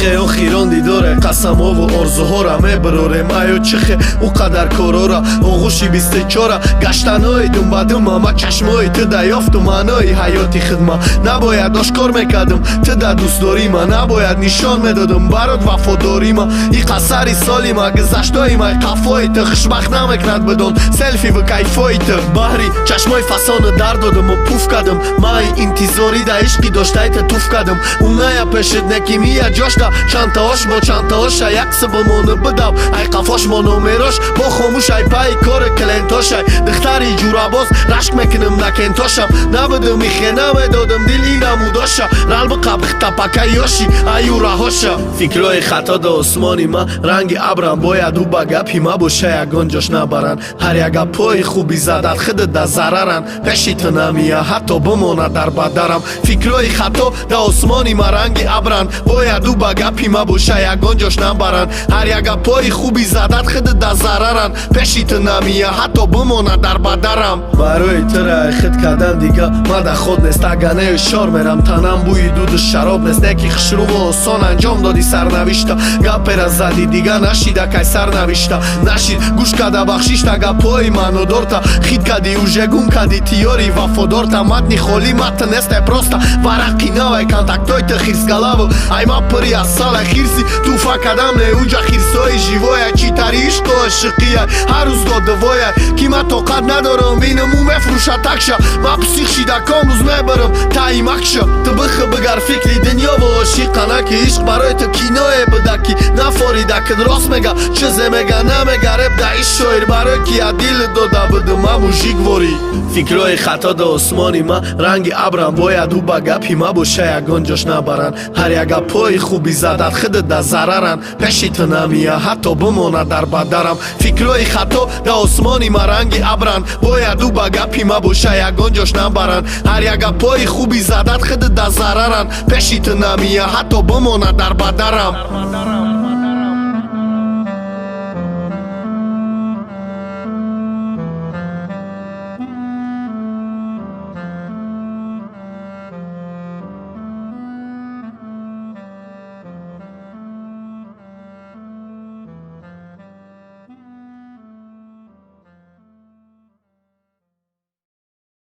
Чихе охирон дидоре, қасамову орзуҳора мебирорем. Аё чихе ӯ қадар корора, оғӯши 24-а гаштанои думбадума. Ма чашмои ту да ёфту маънои ҳаёти хидма. Набояд ошкор мекардам ту да дӯстдорима, набояд нишон медодам барот вафодорима. И қасари солима гузаштоима қафои ту хушбахт намекунад, бидон, селфиву кайфои ту. Баҳри чашмои фасону дар додаму пуф кардам. Май интизорӣ да ишқи доштаи ту туф кардам. Уная пешит неки мия ҷошта чандтаош бо чандтаоша як сибимону бидав. Ай қафош мо номерош бо хомӯш, ай пайи кори клиентошай. Духтари ҷурабоз, рашк мекунам на кентошам. Набудум ихе, намедодам дил ин намудоша. Ралби қабхтапака ёши аю раҳоша. Фикрҳои хато да осмони ма ранги абрам, бояд ӯ ба гапи ма боша, ягон ҷош набаранд. Ҳар як гапҳои хуби задат худат да зараранд, пеши ту намия, ҳатто бимонад дар бадарам. Фикрҳои хато да осмони ма ранги абранд, бояд ӯ ба гапи ма боша, ягон ҷош набаранд. Ҳар як гапҳои хуби задат худат да зараранд, пеши ту намия, ҳатто бимонад дар бадарам. Барои тура хид кардан дига ма да худ нест, аганею шор мерам, танам бӯи дуду шароб нест. Неки хушруву осон анҷом доди сарнавишта, гапера зади, дига нашида кай сарнавишта. Нашид гӯш када бахшишта гапҳои маънодорта, хит кади, уже гум кади тиёри вафодорта. Матни холӣ матн несте, просто варақи навай. Контактҳои ту хирсгалаву ай ма пури асалай. Хирси туфа кадам не, уҷа хирсои живоя. Чӣ тари ишқу ошиқия ҳар рӯз додувоя, ки ма тоқат надорам бинам, ӯ мефурӯша такша. Ма псих шида ком рӯз мебарам таимакша. Ту бихи бигар фикри дунёву ошиқана, ки ишқ барои ту киное буда, ки нафорида кид. Рост мега, чизе мега, намега реп да иш шоир, барои ки я дил дода будум ма мужик ворӣ. Фикрҳои хато да осмони ма ранги абрам, бояд ӯ ба гапи ма боша, ягон ҷош набаранд. Ҳар як гапҳои хуби задат худат да зараранд, пеши ту намия, ҳатто бимонад дар бадарам. Фикрҳои хато да осмони ма ранги абранд, бояд ӯ ба гапи ма боша, ягон ҷош набаранд. Ҳар як гапҳои хуби задат худат да зараранд, пеши ту намия, ҳатто бимонад дар бадарам.